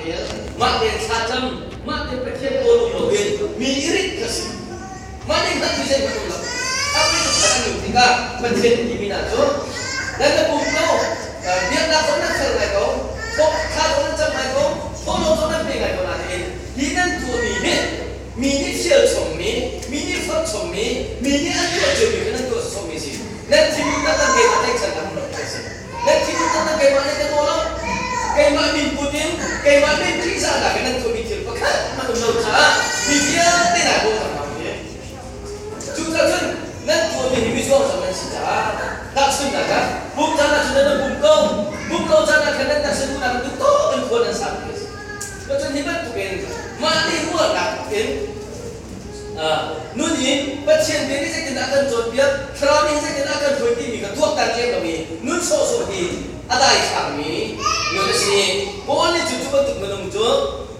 Rel, mah tein thlacam, mah tein Pathian kawl um loin mi i rinh kha si. Mah nih hngalh mi zeihmanh um lo. A pei an um tikah Pathian nih timi hna cu nan na pum ko, biaknak zong nan fel ngai ko, thla zong nan cam ngai ko, thawhlawm zong nan pe ngai ko nain hi nan tuahmi hi mi nih fial chommi, mi nih forh chommi, mi nih an tuah ciomi kha nan tuah sawsawhmi a si. Nan thinlung taktak keimah tlaihchannak um lo a si. Nan thinlung taktak keimah nih ka tuah lo. Keimah min put in, keimah min ṭihzahnak in nan tuahmi thil pakhat hmanh um lo caah mi vialte nai bawh cang hna u. Cucaah cun nan tuahmi hi mizuangzam nan si caah tahchunhnak ah pum caan ah cun nan pum ko, pum lo caan ah khan nan taksa duhnak in duh tawk in khua nan sa ti a si. Cun hi bantukin mah nih ruahnak in nun i Pathian bia nih zeitindah a kan cawnpiak, Thlarau nih zeitindah a kan hruai timi kha tuaktan lem lomi nun sawhsawh hi a daithlangmi nun a si. Paul nih cu cu bantuk minung cu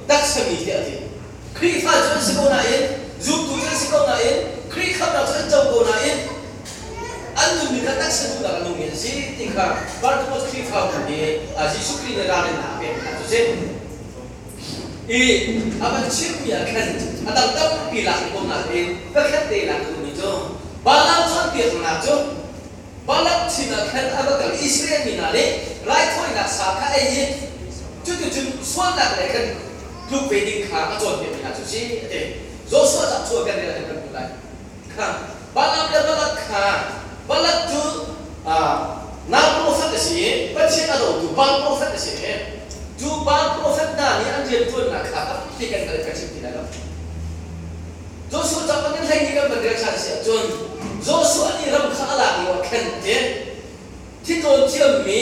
taksami tiah a ti. Khrihfa cu an si ko nain, zumtu cu an si ko nain, Khrih khamhnak cu an co ko nain, an nunning kha taksa duhnak a nungmi an si ti kha Bartimaeus Khrihfabu nih Jesuh Khrih nih ralrinnak a pek hna cu si. I a van chimmi ah khan a dang tampi lak i bawmhnak in pakhat te lak duhmi cu Balaam cawnpiaknak cu Balak sin ah khan a va kal i Israel mi hna nih raithawinak sa kha ei i cuticun sualnak le khan tluk ve ding kha a cawnpiakmi hna cu si a ti. Joshua cauk cu kan rel ah kan hmuh lai. Kha Balaam le Balak kha Balak cu nau profet a si i Pathian a dotu Baal profet a si i cu Baal profet hna nih an rianṭuannak kha tampi kan hngalh ka chim ti lai lo. Joshua cauk kan hlei ni kan van rel ṭhan si ahcun Joshua nih ram kha a lak lio ah khan ti thitawn thiammi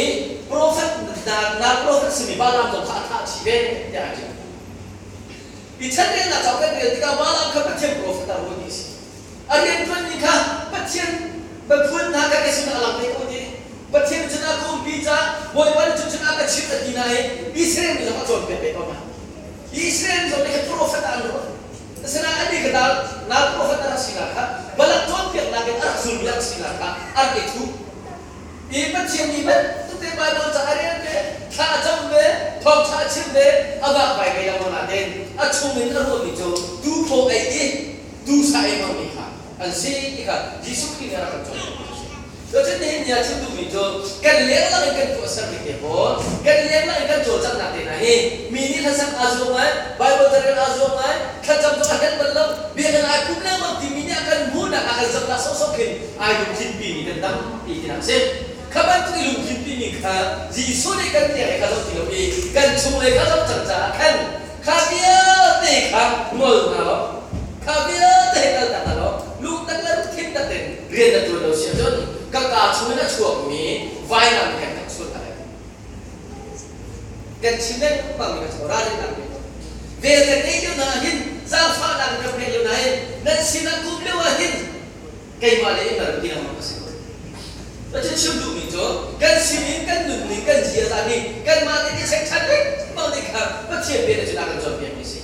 profet hna na profet simi Balaam zong kha a thah chih ve tiah a ṭial. I chanrelnak cauk kan rel tikah Balaam kha Pathian profet ah ruahmi a si. A rianṭuanmi kha Pathian miphun hna kha ka sinah a lang ve ko ti. Pathian cun a ka umpi caah Bawipa nih cun a ka chimh a ti nain Israel mi zong a cawnpiak ve ko hna. Israel mi zong nih khan profet ah an ruah. Asinain annih kha nal profet a rak sinak kha Balak cawnpiaknak in a rak zulmi a rak sinak kha a rak i thup. I Pathian nih bantuk te Baibal ca a rel ve, thla a cam ve, thawngṭha a chim ve, a vakvai ve lengmang nain a chungin a ruahmi cu tuuphaw ei i tuusa ei hmangmi kha an si ti kha Jesuh Khrih nih a rak kan cawnpiakmi a si. Cucun nihin ni ah chim duhmi cu kan lenglang in kan tuahsermi te pawl, kan lenglang in kan cawlcanghnak te hna hi mi nih hlasak aa zuam ngai, Baibal carel aa zuam ngai, thlacam zong a helh bal lo, biakinn ai pum lengmang timi nih a kan hmuhnak a kan zohnak sawhsawh khin ai lungtlinpi mi kan tampi tinak a si. Kha bantuk i lungtlinpi mi kha Jesuh nih kan tiang i kha zoh ti lo i kan chunglei kha zoh cang caah khan kha vialte kha ngol hna law kha vialte he kaltak hna law lungtak le lungthin tak in rian na ṭuan lo si ahcun ka kaa chungin a chuakmi vainam nih kan kan sual hna lai. Kan chim lengmang mi kan ralrinnak pe ko. Vel kan ei lio hna ah hin zaangfahnak in kan pek lio hna hin nan sinah kum lio ah hin keimah le in ti lengmang ka si ko. Pathian chim duhmi cu kan sinin kan nunning kan ziaza nih kanmah nih i check ṭhan lengmang ding kha Pathian bia nih cun a kan cawnpiakmi a si.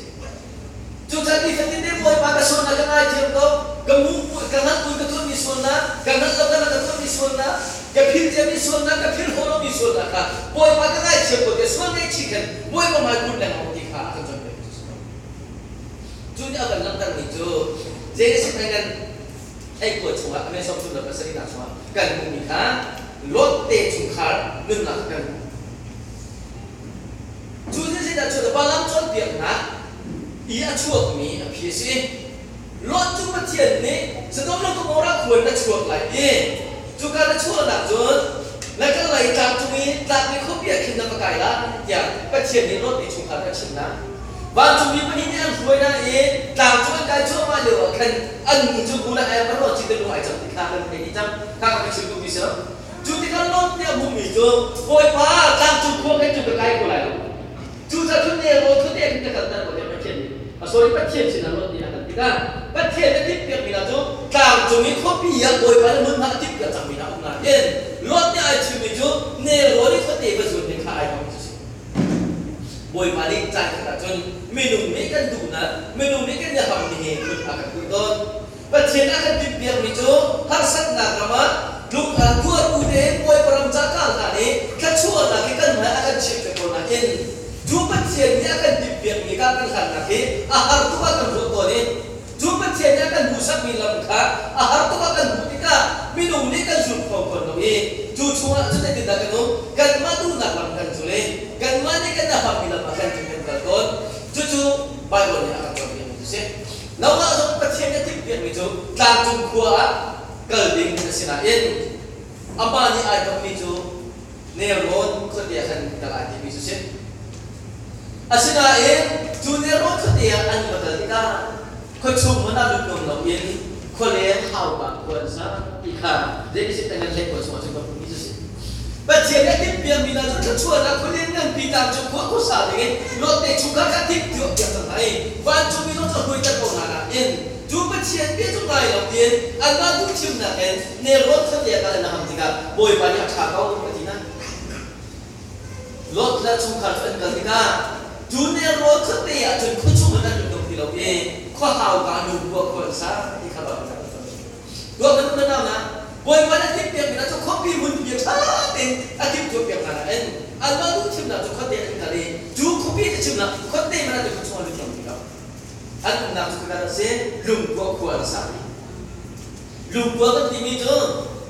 Cucaah nifatin te Bawipa ka sualnak ka ngaithiam ko, ka mu ka hngalh buin ka tuahmi sualnak, ka hngalh lo ka tuahmi sualnak, ka phil ciami sualnak, ka phil khawh lomi sualnak kha Bawipa ka ngaithiam ko tiah sual ngaihchih khan Bawipa hmai kun lengmang ti kha a kan cawnpiakmi cu a si ko. Cu nih a kan langhtermi cu Genesis kan hleikua chungah a sawmthum le pasarihnak chungah kan hmuhmi kha Lot te chungkhar nunnak kan hmuh. Cu zeidah cu Balaam cawnpiaknak i a chuakmi a phi a si. Lot cu Pathian nih Sodom le Gomorrah khua in a chuak lai i cuka na chuahnak cun na kal lai i tlang cung i tlakmi khuapi ah khin na va kai lai tiah Pathian nih Lot nih chungkhar a chimh hna. Vancungmi pahnih nih an hruai hna i tlang cung an kai cuahmah lio ah khan an nu cu hmun ah ai ruah ci lung ai cang ti kha kan thei dih cang. Kha ka chim duhmi si. Cu tikah Lot nih a hmuhmi cu Bawipa tlangcung khua khin cu ka kai ko lai lo. Cucaah cun nelrawn cu te khin ka kalter ko tiah Pathian nih a sorry Pathian sinah Lot nih a hal tikah Pathian a timhpiakmi hna cu tlangcung i khuapi ah Bawipa nih hmunhma a timhpiak cangmi hna um nain Lot nih ai chimmi cu nelrawn i khuate va zun ding kha ai hmang cu si. Bawipa nih caan khat ahcun minung nih kan duhnak, minung nih kan i hammi he kut a kan kulh tawn. Pathian a kan timhpiakmi cu harsatnak ram ah lung aa tuar bu tein Bawipa ram ca kal hlan i thluachuahnak hi kan hmai a kan chiah ko nain cu Pathian Pathian nih a kan timhpiakmi kha kan hlannak hi a har tuk ah kan ruah tawn i cu Pathian nih a kan hmuhsakmi lam kha a har tuk ah kan hmuh tikah minung nih kan zul kho tawn lo i cu chungah cun zeitindah kan um? Kanmah duhnak lam kan zul i kanmah nih kan i lam ah khan cun kan kal tawn. Cucu Baibal nih a kan cawnpiakmi cu a si. Noah zong Pathian nih a timhpiakmi cu tlangcung khua ah kal ding a si nain amah nih ai thawkmi cu nelrawn khuate ah khan kal ai timi cu a si. Asinain cu nelrawn khuate ah an va kal tikah khuachung hmanh ah lut ngam loin khualeng hauka khua an sa ti kha zeitisik tan kan hlei khua chungah cun kan hmuhmi cu a si. Pathian nih a timhpiakmi hna cu thluachuahnak khualeng nganpi tlangcung khua khuasa dingin Lot te chungkhar kha timhtuah piak cang hna i vancungmi zong cu a huaiter ko hna nain cu Pathian bia cu ngai lo tiin anmah duhthimnak in nelrawn khuate ah kal an ham tikah Bawipa nih a ṭha ko a ti hna. Lot le a chungkhar cu an kal tikah cu nelrawn khuate ah cun khuachung in an lut dong ti lo i khua hauka lungkua khua an sa ti kha Baibal ah kan cawn. Tuah kan um na Bawipa nih a timhpiakmi hna cu khuapi hmunpi ṭha tein a timhtuahpiak hna nain anmah duhthimnak cu khuate an kal i cu khuapi te chimnak khuate hmanh ah cun khuachung an lut thiam ti lo. An umnak cu khoika dah a si? Lungkua khua an sa i lungkua kan timi cu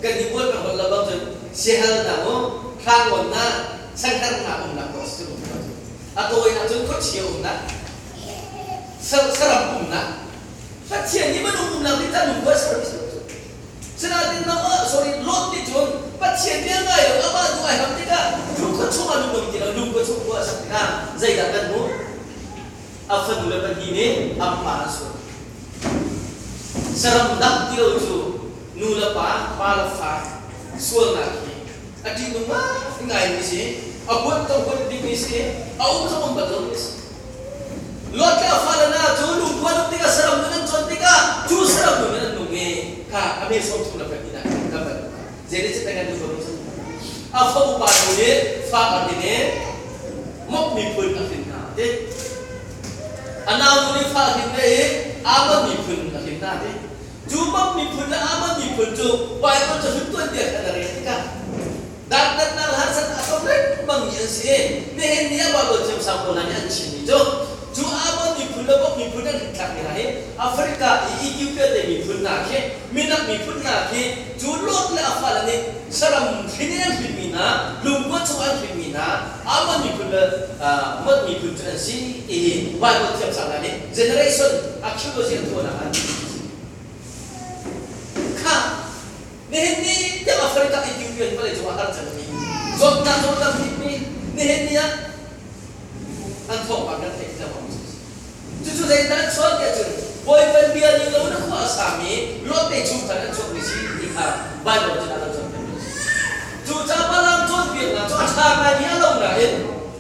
kan i bual peng holh lo bang cun siahelnak mu, hlangawnnak, sanghernak umnak ko a si cu lungkua cu. A tawinak cun khuachia umnak, saram umnak, Pathian nih minung umnak nih kan lungkua ser mi si lo cu. Sinain Noah sorry Lot nih cun Pathian bia ngai lo amah duh ai ham tikah lungkua chung ah lung ti lo lungkua chung khua a sak tikah zeidah kan hmuh? A fanu le pahnih nih an pa an sual. Saram dang ti lo cu nu le pa, pa le fa sualnak hi a ṭihnung ngai mi si, a huat zong huat ding mi si, a um zong um bal lo mi si. Lot le a fale hna cu lungkua tuk tikah saram nun an cawn tikah cu saram nun in an nung i kha a me sawm thum le pahnih ah khan kan van zeitin cun kan duh ko a fa upa nu nih fa a hrin i mok miphun a hrin hna ti a nau nu nih fa a hrin ve i Amon miphun a hrin hna ti cu mok miphun le Amon miphun cu Bible cu hlun tuanbia khan a rel tikah Dantatnak le harsatnak a tong lengmang mi an si. Nihin ni ah Baibal thiamsang pawl hna nih an chimmi cu cu Amon miphun le Gog miphun an hlithlakmi hna hi Africa i Ethiopia te miphun hna khi minak miphun hna khi cu Lot le a fale nih saram hrin in an hrinmi hna lungkua chung an hrinmi hna Amon miphun le Mot miphun cu an si ti hi Baibal thiamsang hna nih generation archaeology an tuahnak ah an chim. Kha Nihin ni tiang Africa Ethiopia vawlei cung ah har cangmi zawtnak zong tam bikmi nihin ni ah an thawngpang kan theih ti lo. Cucu zeidah an chuah tiah cun Bawipa bia ning lo in khua a sami Lot te chungkhar an chuakmi si ti kha Baibal cun a kan cawnpiakmi a si. Cucaah Balaam cawnpiaknak cu a ṭha ngaimi a lo nain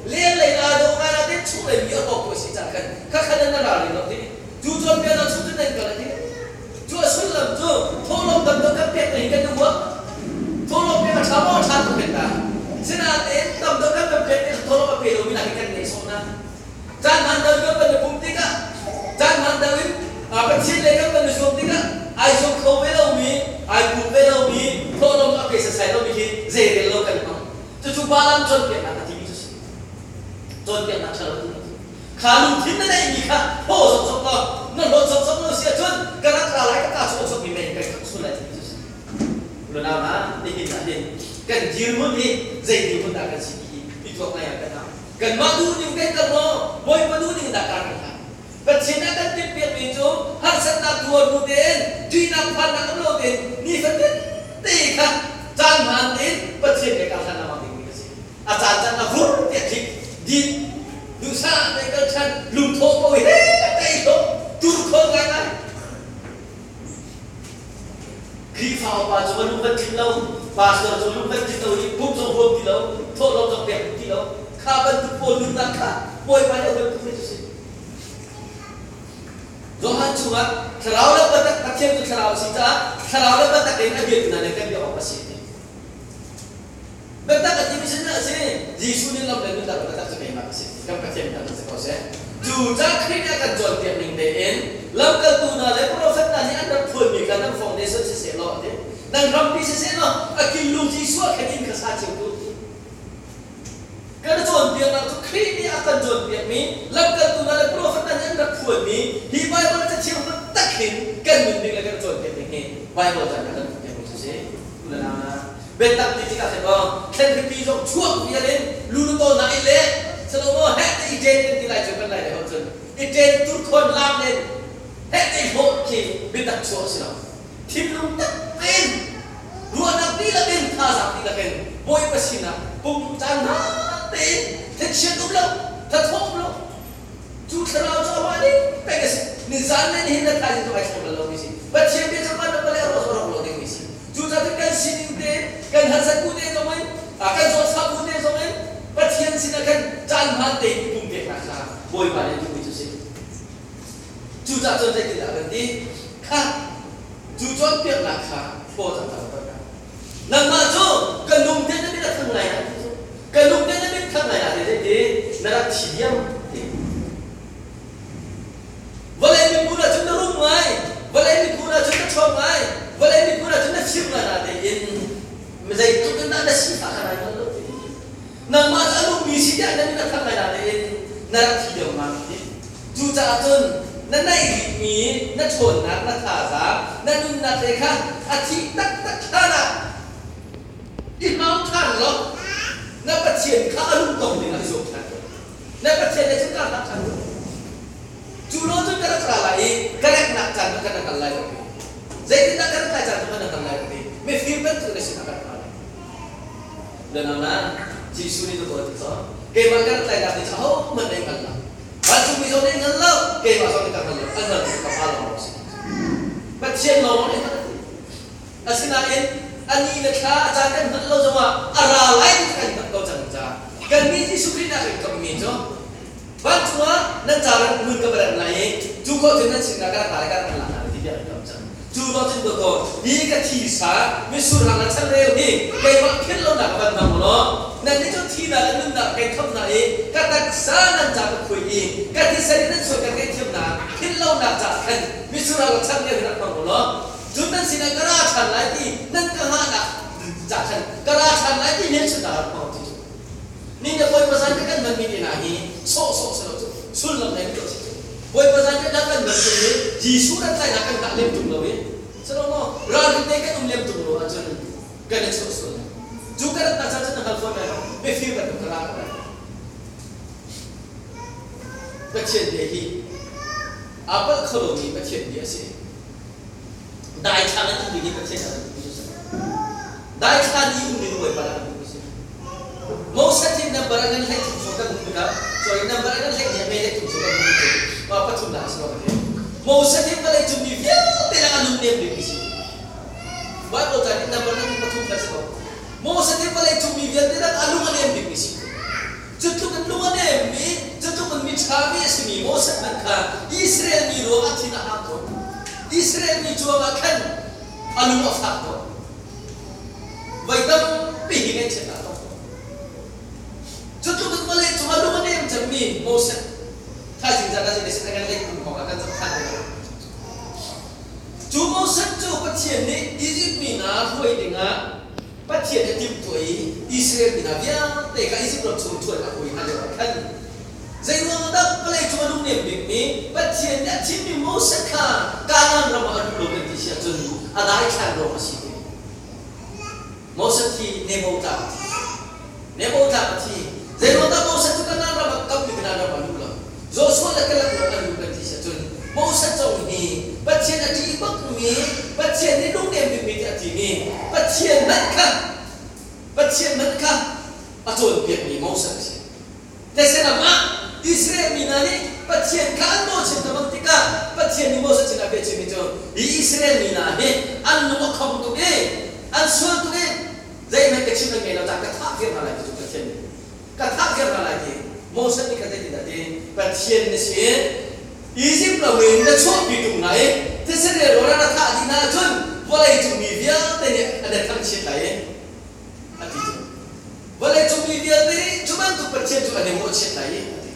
lenglei aa dawh ngai nain chunglei mi a hawk a si caah khan khakhan in a ralring lo ti. Cu cawnpiaknak chung cun nan kal a ti. Cu a sullam cu thawhlawm tam deuh kan pek hi kan i uah. Thawhlawm pek a ṭha maw? A ṭha tuk men ta. Sinain tam deuh kan kan pek i thawhlawm a pe lomi hna hi kan nehsawh hna. Caan hmaan deuh in kan van i pumh tikah, caan hmaan deuh in Pathian lei kan van i zuam tikah ai zuam kho ve lomi, ai pum ve lomi, thawhlawm a pe sasai lomi hi zeirel lo kan hmang. Cucu Balaam cawnpiaknak a timi cu a si. Cawnpiaknak ṭha lo timi cu. Kha lungthin na neihmi kha hlaw sawksawk law na hlawt sawksawk lo si ahcun ka rak ra lai ka ka chung a chuakmi mei kai khak sual lai timi cu a si. Unau hna, nihin ah hin kan dirhmun hi zei dirhmun dah kan si ti hi i tuak ngai ah kan hau. Kanmah duhning kan kal maw? Bawipa duhning dah kar kan hlan? Pathian ah kan timhpiakmi cu harsatnak tuar bu tein, ṭihnak phannak um lo tein nifatin te kha caan hmaan tein Pathian he kar hlan lengmang dingmi kan si. A caan caan a vur tiah tlik din duhsah te kal ṭhan lungthawh ko he tei lo tur kho ngaingai. Khrihfa upa cu a lung kan tlin lo, pastor cu lung kan tlin lo i pum zong huam ti lo, thawhlawm zong pek ti lo. Kha bantuk pawl nunnak kha Bawipa nih a huam tuk mi cu si. Johan chungah thlarau le biatak Pathian cu thlarau a si caah thlarau le biatak in a biatu hna nih kan biak awk a si. Biatak a timi sin a si. Jesuh nih lam le nunnak le biatak cu keimah ka si. Kan Pathian kan si ko seh. Cu ca Khrih nih a kan cawnpiak ning tein lamkaltu hna le profet hna nih an rak phuanmi kha nan foundation siseh law a ti. Nan rampi siseh law a killung Jesuh ah khan inn kha sa cio tu. Kan cawn cawnpiaknak cu Khrih nih a kan cawnpiakmi, lamkaltu hna le profet hna nih an rak phuanmi hi Baibal Cathiang taktak hin kan nunning le kan cawnpiak ning hi Baibal ca nih a kan cawnpiakmi cu a si. U le nau hna, biatak ti tikah khin aw thlenhripi zong chuak vial in luluto na i leh salomo heh te i ṭen kan ti lai cu kan lai le hon cun i ṭen turkhawn lam len heh te i hlawh khi biatak chuah a si lo. Thinlung tak tein ruahnak dihlak in thazaang dihlak in Bawipa sinah pum caan hna tein thlachiat um lo, thathawh um lo. Cu thlarau cu amah nih pek a si. Nizan le nihin le thaizing zong ai thleng bal lomi si. Pathian bia cu van le vawlei a rawh a rawk lo dingmi si. Cucaah cun kan sining te, kan harsat bu te zong in, kan zawtfah bu te zong in Pathian sinah khan caan hmaan tein i pumpeknak kha Bawipa nih a duhmi cu a si. Cucaah cun zeitindah kan ti? Kha cu cawnpiaknak kha hlaw cang ta lo kan. Nangmah cu ka lung te na mit a thang lai na ti cu. Ka lung te na mit thang lai na ti zeiti na rak thi diam ti. Vawlei miphun ah cun na rum ngai, vawlei miphun ah cun na ṭhawng ngai, vawlei miphun ah cun na fim ngai na tein zeitluk in dah na sifah kha nai hngal lo ti. Nangmah cu a lummi si tiah na min a thang lai na tein na rak thi deuh ma ti. Cucaah cun na naih rihmi na ṭhawnnak, na thazaang, na nunnak te kha a thih taktak hlanah i hmang ṭhan law na Pathian kha a lungtong dingah i zuam ṭhan. Na Pathian he cun kaa hlah ṭhan lo. Cu lo cun ka rak ra lai i ka reknak caan kha kan hngal lai lo ti. Zeitindah ka rak lai caan cu kan hngal lai lo ti. Mifir bantuk na sinah ka rak ra lai. Lenana, Jesuh nih na tuah ti caw. Keimah ka rak lainak ni cu ahohmanh nih hngal lo. Vancungmi zong nih hngal lo, keimah zong nih ka hngal lo. An hngal ka Pa lawng si. Pathian lawng nih hngal ti. Asinain a ni le thla a caan kan hngalh lo zongah a ra lai ti kan hngalh ko cang caah kannih Jesuh Khrih dah kan kammi cu vancung ah nan ca ran hmun ka va rem lai i cu khawh cun nan sinah ka rak ra lai ka rak lak hna ti tiah kan kam cang. Cu ruang cun dawtdaw hi ka thisa mitsur hang le changreu hi keimah philh lonak ka van hmang u law nannih cu thihnak le nunnak kai khamh hna i ka taksa nan ca ka khuai i ka thisen in nan sual kan ngaihthiam hna philh lonak caah khan mitsur hang le changreu hi rak hmang u law cun nan sinah ka ra ṭhan lai ti nan ka hngahnak ca khan ka ra ṭhan lai ti hmelchunhnak rak hmang ti cu ni na Bawipa zan kan hmanmi te hna hi sawhsawh si lo cu sullam nei lo si cu Bawipa zan kan kan hman chung i Jesuh rat lainak kan hngah lem tung lo i silo maw ralrin te kan um lem tung lo ahcun kan i chuah sual cu ka ratnak caan cun na hngal fawn lai lo mifir bantuk ka ra ko lai. Pathian bia hi aa palh kho lomi Pathian bia a si. Daithlang an timi hi Pathian ah an duhmi cu a si. Daithlan i ummi nu Bawipa dah an duhmi si. Moses hi number a ngan 13 chung kan hmuh tikah, sorry, number a ngan 12 a hme 13 chung kan hmuh cu pa pathumnak a si lo ka ti. Moses hi vawlei cung mi vialte lakah a lungnem bikmi si. Bible ca nih number na pathum kha si ko. Moses hi vawlei cung mi vialte lakah a lung a nem bikmi si. Cu tluk in lung a nemmi, cu tluk in miṭhami a simi Moses hmanh kha Israel mi ruangah thin a hang tawn. Israel mi cuangah khan a lung a fak tawn. Voi tampi hi ngaihchiatnak a tong tawn. Cu tluk in vawlei cungah lung a nem cemmi Moses thaizing zan ah zeitin a ngan lei kum kong ah kan zoh ṭhan te lai. Cu Moses cu Pathian nih Izipt mi hna hruai dingah Pathian a timhtuah i Israel mi hna vialte kha Izipt ram chung ṭhuan a hawi hna lioah khan zeiruang dah vawlei cung a lungnem bikmi Pathian nih a thimmi Moses kha Kanaan ram ah a luh lo kan ti si ahcun a daithlan ruang a si ti. Moses hi Nebo tlang a thi. Nebo tlang a thi. Zeiruang dah Moses cu Kanaan ram ah kammi Kanaan ram ah a luh lo? Joshua le Caleb lawng an luh kan ti si ahcun Moses zong hi Pathian a ṭih bakmi, Pathian nih lungnem bikmi tiah a timi, Pathian hmanh kha Pathian hmanh kha a cawnpiakmi Moses a si. These ram ah Israel mi hna nih Pathian kha an mawhchiat hna bang tikah Pathian nih Moses sinah bia chimmi cu hi Israel mi hna hi an lung a khong tuk i an sual tuk i zeihmanh ka chim an ngei lo caah ka thah viar hna lai ti cu Pathian nih ka thah viar hna lai ti Moses nih khan zeitindah ti Pathian na si Izipt ram in na chuahpi tung hna i thisen le rawl ah na thah dih hna ahcun vawlei cung mi vialte nih an i thangchiat lai i a ti cu vawlei cung mi vialte nih cu bantuk Pathian cu an i mawhchiat lai i a ti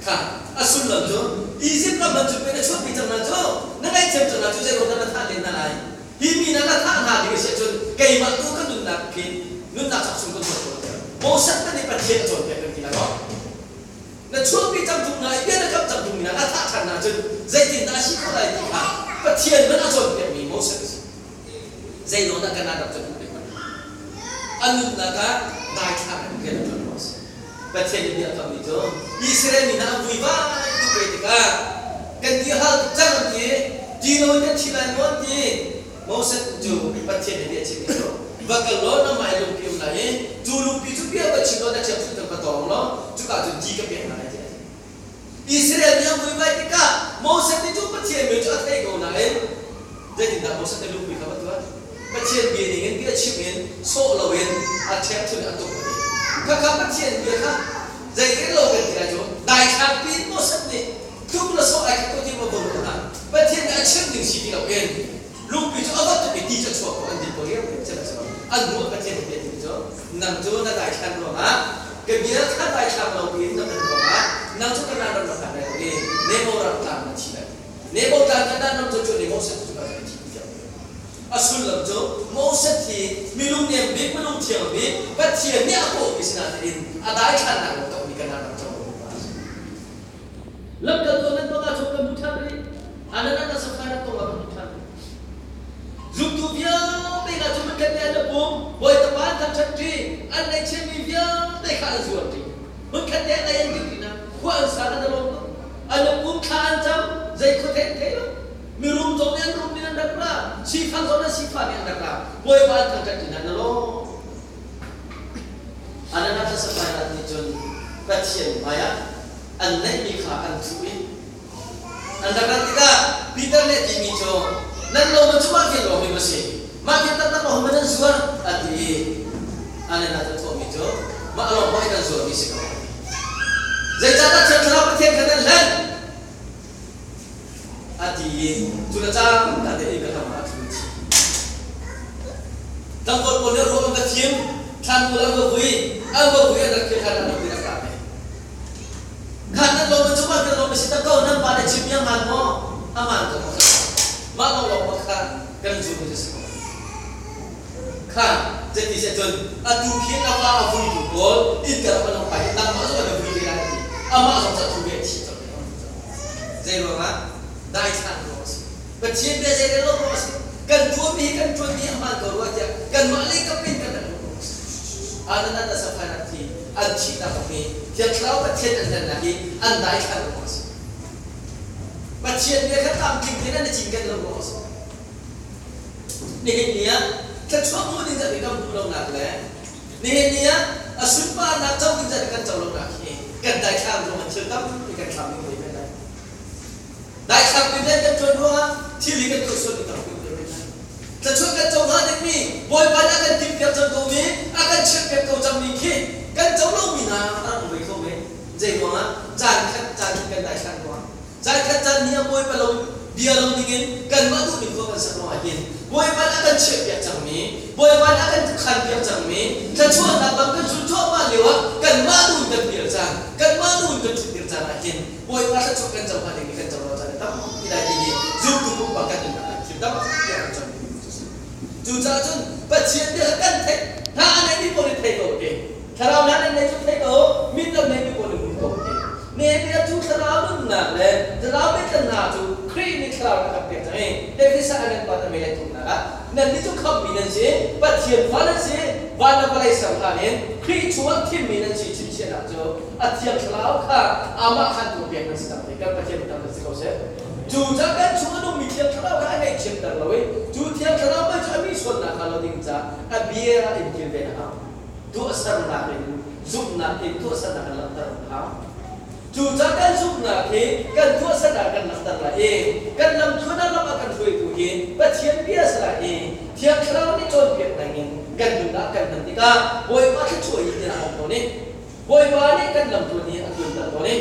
kha a sullam cu Izipt ram man cu pei na chuahpi cang hna cu na ngaihthiam cang hna cu zei ruang dah na thah len hna lai Hi mi hna na thah hna ding a si ahcun keimah tu ka nunnak khi nunnak chak chung ka tuah tawn. Moses nih Pathian a cawnpiak kan ti lai. lai maw? Na chuahpi cang tung na i bia na kam cang tung na thah ṭhan ahcun zeitindah a si khawh lai ti kha Pathian hmanh a cawnpiakmi Moses a si. Zeilaw dah kan rak cu duh A nunnak ah daithlang in rian a ṭuan awk a si. Pathian nih bia a kammi cu Israel mi hna an vuivai tuk ve tikah kan ti hal tuk cang an ti, ti loin kan thi lai maw an ti. Moses cu Pathian nih bia a chimmi cu va kal law nangmah i lungpi um lai i cu lungpi cu bia va chim law na ṭhiangṭhunh kan va tawng law cuka cun ti ka pek hna lai tiah a ti. Israel nih an vuivai tikah Moses nih cu Pathian mi cu a thei ko nain zeitindah Moses nih lungpi kha va tuah? Pathian bia ningin bia chim in sawh loin a ṭhiangṭhunh a tuk a ti. Khakha Pathian bia kha zeitin lo kan ti lai cu daithlang piin Moses nih tuk le sawh ai khat ko ti ma vun hna. Pathian nih a chim ding si ti loin lungpi cu a va tuk i ti cu a chuak ko an din ko riam riam sihmanhsehlaw an hnu ah Pathian nih bia ti cu nang cu na daithlan ruangah ka bia kha daithlang lo in na kan ruangah nang cu Kanaan ram na phan lai lo i Nebo ram tlang na thi lai. Nebo tlang Kanaan ram cu cu nih Moses cu ka thi ti a sullam cu Moses hi minung nem bik minung thiang bik Pathian nih a kawhmi sinain a daithlannak lo tokmi Kanaan ram co lo a si. Lamkaltu nan bang ahcun kan hmu ṭhan rih. Ananias le Sapphira kong ah kan hmu ṭhan rih. Zumtu vialte hna cu hmunkhat te an i pum, Bawipa an thangṭhat ṭi, an ngaihchiatmi vialte kha an zuar ṭi. Hmunkhat te an ei an ding ṭi hna, khua an sa an i lawm tuk. An i pum, thla an cam, zei khua thei an thei lo. Mirum zong nih an rum ning an rak ra, sifak zong nih sifah nih an rak ra. Bawipa an thangṭhat ṭi hna, na lawm. Ananias le Sapphira nih cun Pathian hmaiah an neihmi kha an thuh i an rak rat tikah Peter nih a timi cu nan lo man cu mah vial lawng hi maw si mah vial taktak lawng hi maw nan zuar a ti i Ananias a thawhmi cu mah lawng maw hi kan zuarmi si ko a ti. Zeicahdah Thiang Thlarau Pathian kha nan hlen? A ti i cu le cang ka te i ka hlam ah a ṭhu chih. Tlangval pawl nih ruah an va thim, thlanmual an va vui, an va vui an rak thil khan an rak rak ra ve. Khan nan lawm cu mah kan lawm a si tak ko, nan pa nih chim mi a hmaan maw? A hmaan ko kha. Mah lawng lawng kha kan zum cu si ko. Kha zeiti si ahcun atu khi a pa a vuitu pawl inn ka rak an pai i nangmah zong an vui ve lai ti amah zong cu a thu ve a thi cang. Zei ruangah? Daithlan ruang a si. Pathian bia zei rel lo ruang a si. Kan tuahmi hi kan ṭuanmi a hmaan ko rua tiah kanmah lei kap in kan rak ruah ruang a si. Ananias le Sapphira thi an thihnak kong hi Thiang Thlarau Pathian an hlennak hi an daithlan ruang a si. Pathian bia kha tlamtling tein an i cinken lo ruang a si. Nihin ni ah thluachuah hmuh ding zat kan hmuh lonak le nihin ni ah a sunparnak co ding zat kan co lonak hi kan daithlang ruangah thil tampi kan thlam ding ve men lai. Daithlang pi rian kan ṭuan ruangah thil hi kan tuah sual mi tampi ve men lai. Thluachuah kan co hnga dingmi Bawipa nih a kan timhpiak cang ko mi, a kan chiahpiak ko cangmi khi kan co lomi hna a rak um ve kho men. Zei ruangah? Caan khat caan khat kan daithlang ruangah. Caikhat caan ni ah Bawipa lo bia lo dingin kanmah duhning khua kan sak ruangah hin Bawipa nih a kan chiahpiak cangmi, Bawipa nih a kan khanpiak cangmi thluachuahnak lam kan zul cuahmah lio ah kanmah duh in kan pial caan, kanmah duh in kan ṭhutdir caan ah hin Bawipa thluachuah kan co hnga dingmi kan co lo caan a tampi lai ti hi zumtu pumpak kan nunnak ah thil tampi a kan cang dingmi cu a si. Cucaah cun Pathian bia kha kan theih hna a neimi pawl nih thei ko ti. Thlarau hna nan nei cu thei ko, mit lam neimi pawl nih hmu ko ti. Nehemiah cu thlarau nunnak le thlarau biatlannak cu Khrih nih thlarau a kan pek cang i Efesa a nan pa na mei le thumnak ah nannih cu khamhmi nan si, Pathian fa nan si, van le vawlei ser hlan in Khrih chungah thimmi nan si chimchiahnak cu a Thiang Thlarau kha amah khan tu pek nan si cang ti kan Pathian tam si ko seh. Cu ca kan chung a nungmi Thiang Thlarau kha a ngaihthiamter lo i cu Thiang Thlarau hmai cu a mi sualnak kha lo ding caah a bia in kilven a hau. Tuahsernak in zumhnak in tuahsernak kan langhter a hau. Cu ca kan zumhnak hi kan tuahsernak kan langhter lai i kan lamthluan ah lam a kan hruaitu hi Pathian bia si lai i Thiang Thlarau nih cawnpiak dingin kan nunah kan hman tikah Bawipa thluachuah hi tiah a um tawn i Bawipa nih kan lamtluan hi a tluanter tawn i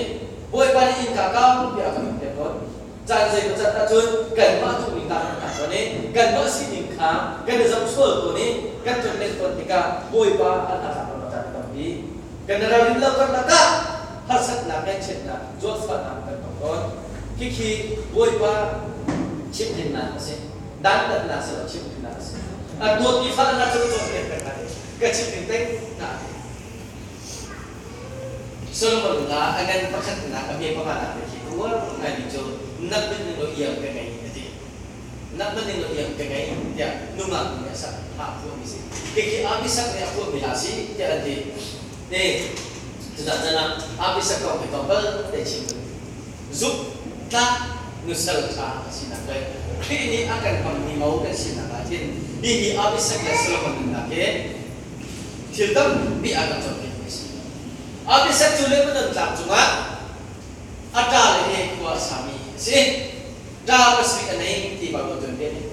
Bawipa nih innka kaupi a kan piak tawn. Caan zeimaw zat ahcun kanmah duhning ta kan tawn i kanmah sining kha kan i zoh sual tawn i kan tonlen tawn tikah Bawipa an hnatlak lo caan tampi. Kan i ralrin lo karlak ah harsatnak, ngaihchiatnak, zawtfahnak kan tong tawn. Khikhi Bawipa chimhhrinnak a si. Dantatnak si lo chimhhrinnak a si. A dawtmi fale hna cu ka cawnpiak peng hna i ka chimhhrin peng hna. Solomon la a ngan pakhatnak a hme panganak te khi ka uar ngaimi cu nak ning lo iang ka ngei a ti. Nak ning lo iang ka ngei tiah nungak nih a sak hla phuahmi si. Khi Abisak nih a phuahmi hla si tiah an ti. Te cucah can ah Abisak kong hi tlawmpal te chim ding. Zuk tlak nusal ṭha a sinak le Khrih nih a kan hmangmi mo kan sinak ah hin hihi Abisak le Solomon nunnak hi thil tampi a kan cawnpiakmi a si. Abisak cu Lebanon tlang cungah a ṭa le he khua a sami a si. Ṭa pasarih a nei ti Baibal tuanbia nih.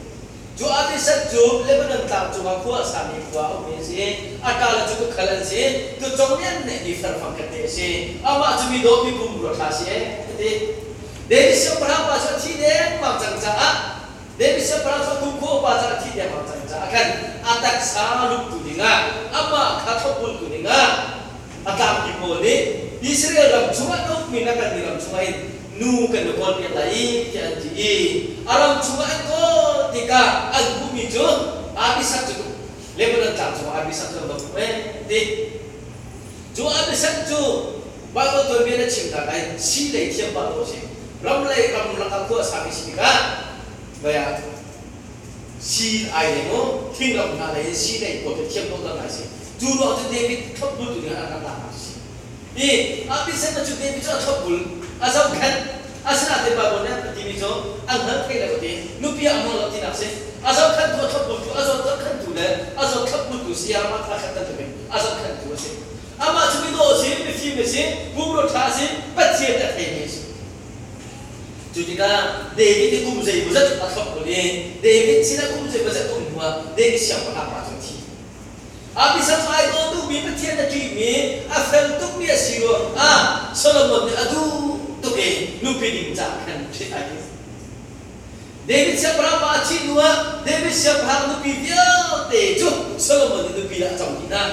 Cu Abisak cu Lebanon tlang cungah khua a sami khua a ummi a si. A ṭa le cu tukhal an si. Tucong nih an nehmi farfang khat te a si. Amah cu mi dawh mi pumrua ṭha a si ee, a ti. David siangpahrang pa cu a thi dengmang cang caah David siangpahrang cu a kum khua upa cang a thi dengmang cang caah khan a taksa luktu dingah amah kha thlopbultu dingah a tlangpi pawl nih Israel ram chungah na ukmi na kan ram chungah hin nu kan i kawlpiak lai i tiah an ti i a ram chungah an kawl tikah an hmuhmi cu Abisak cu Lebanon tlang cungah Abisak cu an va hmuh ee ti. Cu Abisak cu Baibal tuanbia na chim hna lai si lei thiam pah dawh a si. Ram lei ram lakah khua a sami si tikah vei ah si ai lei mu thingram hna lei in si lei pawl cu thiam dawh ngai si. Cu ruang cu David thlopbul tu ding ah an rak lak nak si. I Abisak cu David cu a thlopbul a zohkhenh. Asinain Baibal nih a timi cu an hngal thei lo ti nupi ah hmang lo tinak si. A zohkhenhtu a thlopbultu a zawt zohkhenhtu le a zawt thlopbultu sayamah thla khat bantukin a zohkhenhtu a si. Amah cu midawh a si, mifim a si, pumrua ṭha a si, Pathian a theimi a si. Cu tikah David nih kum zeimawzat a thlopbul i David sinah kum zeimawzat um hnuah David siangpahrang pa cu a thi. Abisam cu ai daw tukmi Pathian a ṭihmi, a fel tukmi a si ruangah Solomon nih a duh tuk i nupi ding caah khan ṭhit ai tim. David siangpahrang pa a thih hnuah David siangpahrang nupi vialte cu Solomon nih nupi ah a cang dih hna.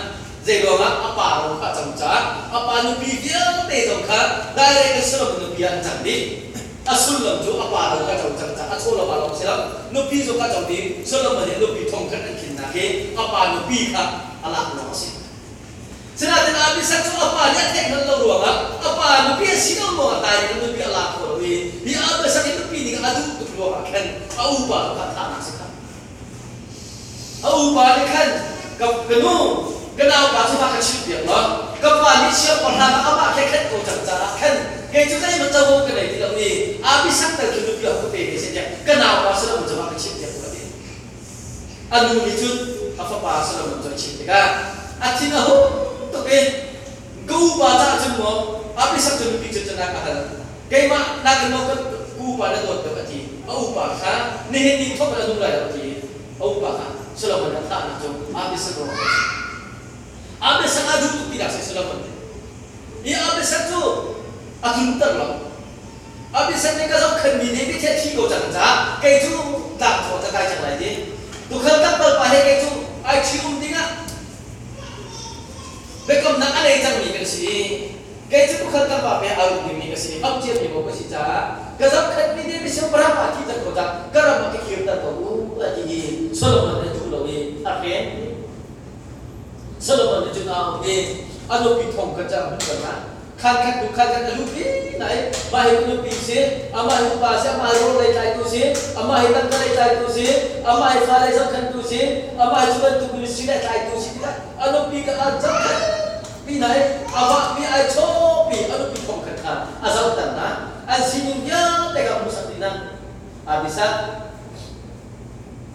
Zeiruangah a pa ro kha a cang caah a pa nupi vialte zong kha direct in Solomon nupi ah an cang dih. A sullam cu a pa ro kha co cang caah a chaw lo pa lawng si lo. Nupi zong kha co dih. Solomon nih nupi thong khat an khinnak hi a pa nupi kha a lak lawng a si. Sinain Abisak cu a pa nih a theih hngalh lo ruangah a pa nupi a si lo ruangah dai in nupi a lak kho lo i hi Abisak i nupi ning a duh tuk ruangah khan a upa kha thahnak si kha. A upa nih khan ka ka nu ka naupa cu va ka chimhpiak law ka pa nih siangpahrang ah amah khe khenh ko cang caah khan kei cu zeihmanh covo ka nei ti lo i Abisak tal khi nupi ah ka pe ve seh tiah ka naupa Solomon cu va ka chimhpiak ko a ti. A nu nih cun a fapa Solomon cu a chimh tikah a thin a hung tuk i ka upa caah cun maw Abisak cu nupi cu cun a ka hal keimah nakin maw ka upa na dawt deuh a ti. A upa kha nihin ni thawk in a nung lai lo a ti i a upa kha Solomon a thahnak cu Abisak ruangah a si. Abisak a duh tuk tinak si Solomon nih. Hi Abisak cu a tlunter lo. Abisak nih ka zohkhenhmi David hi a thi ko cang caah kei cu tlangthawh ca kai cang lai ti. Tukhal tlangpal pa he kei cu ai ṭhi-um dingah biakamnak a nei cangmi kan si i kei cu tukhal tlangpa pe aa rup dingmi ka si, am ciami ko ka si caah ka zohkhenhmi David siangpahrang pa thi cang ko cang ka ram ah ka kirter ko u a ti i Solomon nih a duh lo i a hren. Solomon nih cun aa um i a nupi thong kha cu a hmuh cang ah khan khat hnu khan khat a lut dih na i mah hi nupi si, amah hi upa si, amah hi rawl lei tlaitu si, amah hi tangka lei tlaitu si, amah hi fa lei zohkhenhtu si, amah hi cu bantuk ministry lei tlaitu si tikah a nupi ka a zohkhenh pi hna i a vahpi ai chawpi a nupi thong khat kha a zohter hna. An sining vialte kha hmuhsak dih hna. Abisak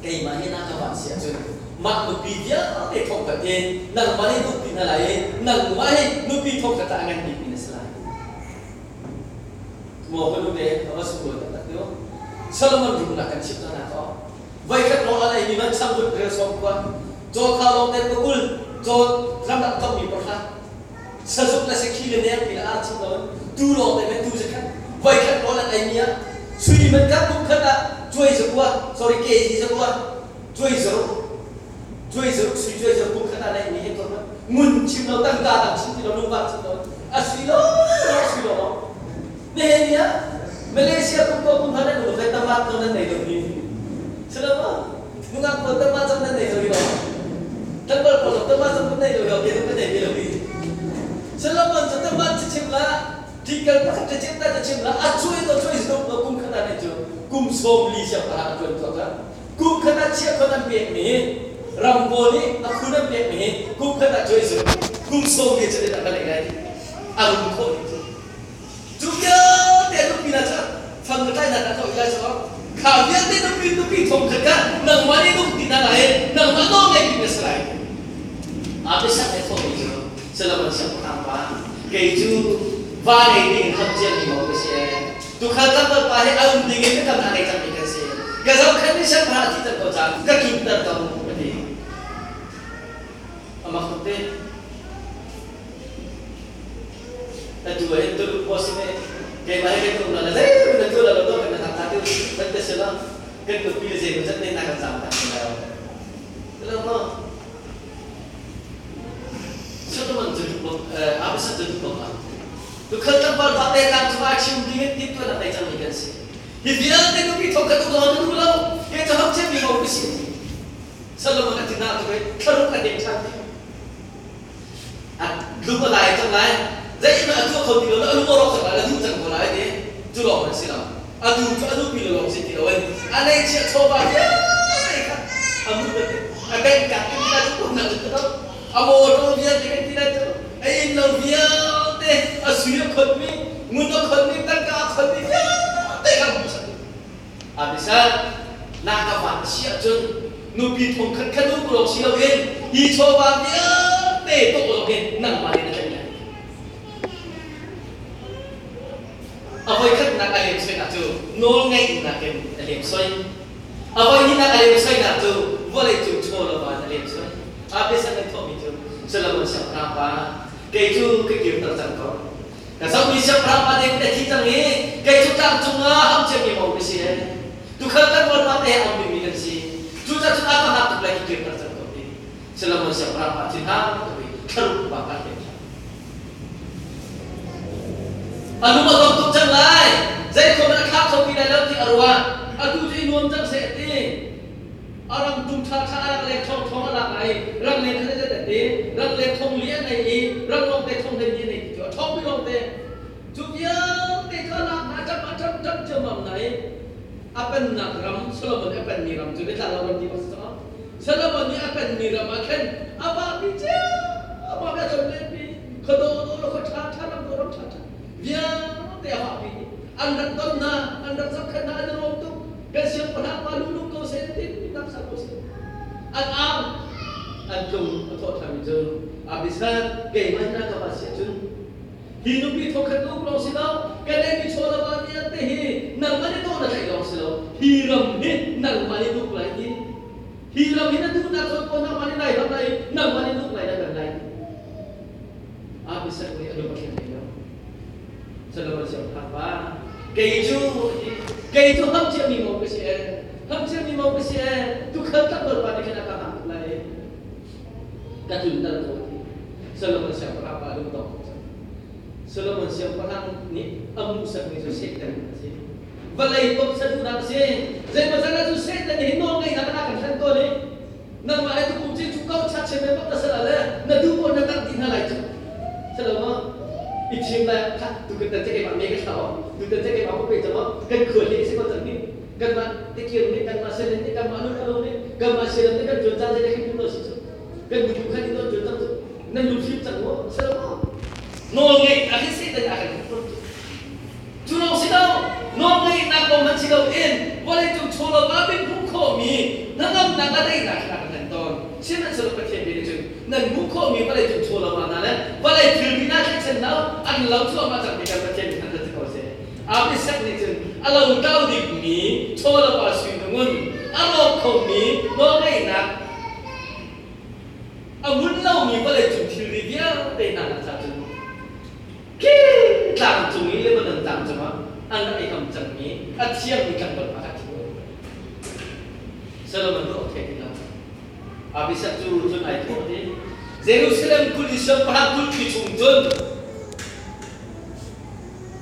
keimah hi na ka vah si ahcun mah nupi vialte thongkhat hi nangmah nih nupi hna lai i nangmah hi nupi thongkhat ah a ngan bikmi na si lai. Maw ka nu te a va sunglawi taktak ti Solomon rumnak kan chimh hna ko. Voikhat rawl a eimi man changvut rel sawm kua, caw kha lawng te pakul, caw ramdang thokmi pahra, sazuk le sakhi le nengpi le ar chim loin tu lawng te men tu zakhat voikhat rawl an eimi ah sui man khat kum khat ah cuai zakua sorry kg zakua cuai zaruk cuai zaruk sui cuai zaruk kum khat ah na eimi hi to ngun chim lo tangka dang chim ti lo lungvar chim lo a sui lo lo sui lo lo nihin ni ah Malaysia kum ko kum han an um khai tamat ko nan nei lo ni Salama nungak pawl tamat zong nan nei lo hi lo tlangval pawl zong tamat zong nan nei lo hi lo ke zong kan nei ve lo hi. Solomon cu taman cu chim la tikal pakhat cu chim ta cu chim la a cuai to cuai zuk lo kum khat ah nih cu kum 40 siangpahrang a tuan tuak cang. Kum khat ah chia khon an pek mi ram pawl nih a khun an pek mi kum khat ah cuai zuk kum 40 cu dah ka lei lai a rum khawh ding cu. Cu vialte nupi na cu fang na tlai na ka lai so kha vialte nupi nupi thong khat ka nangmah nih nung ti na lai nangmah nawl ngei ti na si lai. Abisak he thawh mi cu Solomon siangpahrang pa kei cu va ngei ding in ham cia mi mo ka si tukhal tlangval pa he a um ding in ka kam a ngei cang mi kan si ka zohkhenh mi siangpahrang a thi cang ko cang ka tlunter ko ka ti. Amak tuk te. Atu ah hin Tuluk boss nih keimah he kan um la zei na tu la lo to kan na ta tu kan te sila kan nupi le zei zat ne na kan zam ta ni lo. Lo mo Solomon cu duk Abisag cu duk bak tu khal tlangval pa te tlang cu a chim ding in tim tuan a nei cang mi kan si. Hi vialte nupi thong khat um lo tu lo ke cu hap chem mi mo ka si. Solomon a tina tu thlaruk a ding than. A lung a lai cang lai zeihmanh a tuah kho ti lo a lung a rawk cang lai a duh cang ko lai ti cu lawng an si lo a tu cu a nupi lo lawng si ti lo in a neihchiah chawva vialte kha a mu a bank card kan ti lai cu pumnak cu to a motor vialte kan ti lai cu a inn lo vialte a sui a khonmi ngun a khonmi tangka a khonmi vialte kha mu sak Abisag na ka van a si ahcun nupi thong khat kha nu lawng si loin hi chawva vialte tuah lawng hin nangmah nih na tlaih lai. A voikhatnak a lemsoinak cu nawlngeihnak in a lemsoi. A voihnihnak a lemsoinak cu vawleicung chaw lo in a lemsoi. Abisag nih thawhmi cu Solomon siangpahrang pa kei cu ka kirter cang ko. Ka zohmi siangpahrang pa David a thi cang i kei cu tlang cungah ham ciami mo ka si. Tukhal kan rualpa te he a um dingmi kan si. Cucaah cun a ka hngak tuk lai ki kirter cang ko ti. Solomon siangpahrang pa thin hang tuk i thlaruk pa ka hlem. A lung a dong tuk cang lai. Zei khom in a thla kho ti lai lo ti a ruah. Atu cu i nuam cang seh a ti. A ram tum ṭhaṭha a rak leng ṭhawngṭhawng a lak lai rangleng kha zeizat an ti rangleng thong li an nei i ranglawng te thong 12 an nei ti cu a ṭhawng pi lawng te cu vialte cu a lak hna ṭam a ṭam ṭam ciammam na i a pennak ram Solomon nih a penmi ram cu biatlang lo ram ti bak si cang Solomon nih a penmi ram ah khin a vahpi cio amah bia tlon lenpi khuadawh dawh le khua ṭha ṭha ram dawh ram ṭha ṭha vialte a vahpi an rak don hna an rak zohkhenh hna an i lawm tuk Kan siangpahrang pa lunglung ko seh tin tak sak ko seh. An ang an tlung a thawh ṭhanmi cu Abisag keimah hin ka va si ahcun hi nupi thawkhat uk lawng si lo kan neihmi chaw le va vialte hi nangmah nih tawh na tlaih lawng si lo hi ram hi nangmah nih tuk lai ti hi ram hi na duhnak zawn ko nangmah nih nai ram lai nangmah nih tuk lai na kan lai Abisag nih a lung a thleng hlei lo. Solomon siangpahrang pa kei cu kei cu ham ciami mo ka si ee ham ciami mo ka si ee tukhal tlangval pa nih khan a ka hang tuk lai ka tlunter ko ti Solomon siangpahrang pa lung dong tuk Solomon siangpahrang nih a hmuhsakmi cu Satan a si vawlei pom saduhnak a si zeimaw zan ah cu Satan nih hin nawl ngeihnak a kan hlan tawn i nangmah he tukum ci cu ko chat chin me bak na sal le na duh ko na tang ti hna lai cu selo i thim le kha tu kan tan che keimah me ka thlau tu tan che keimah ko pe chama kan khual hi si ko cang ni kanmah tikir nih kanmah selen nih kanmah nun alo nih kanmah sialam nih kan tuan caan zei kan hmu lo si cu kan nu khan in tuan cang cu nan lu hrim cang mu selo nawl ngei a hi si tan a kan Cu lawng si lo, nawlngeihnak kong hmanh si loin vawleicung chawlawm ah min hmuh khawhmi hnangamnak le daihnak kha kan hman tawn. Sihmanhsehlaw Pathian bia nih cun nan hmuh khawhmi vawleicung chawlawm ah hna le vawlei thilri hna tlaihchan hna u, an lo cuahmah cangmi kan Pathian nih an ti ko seh. Abisak nih cun a lotlau dingmi chawlawm ah sui ngun, a rawk khomi nawlngeihnak a hmun lomi vawleicung thilri vialte hna nak cah cun Khi tlang cung i Lebanon tlang cungah an rak i kam cangmi a thiangmi tlangval pa kha a thi. Solomon ruah thei ti lo. Abishag cu cun ai thawh i Jerusalem kul i siangpahrang kulpi chung cun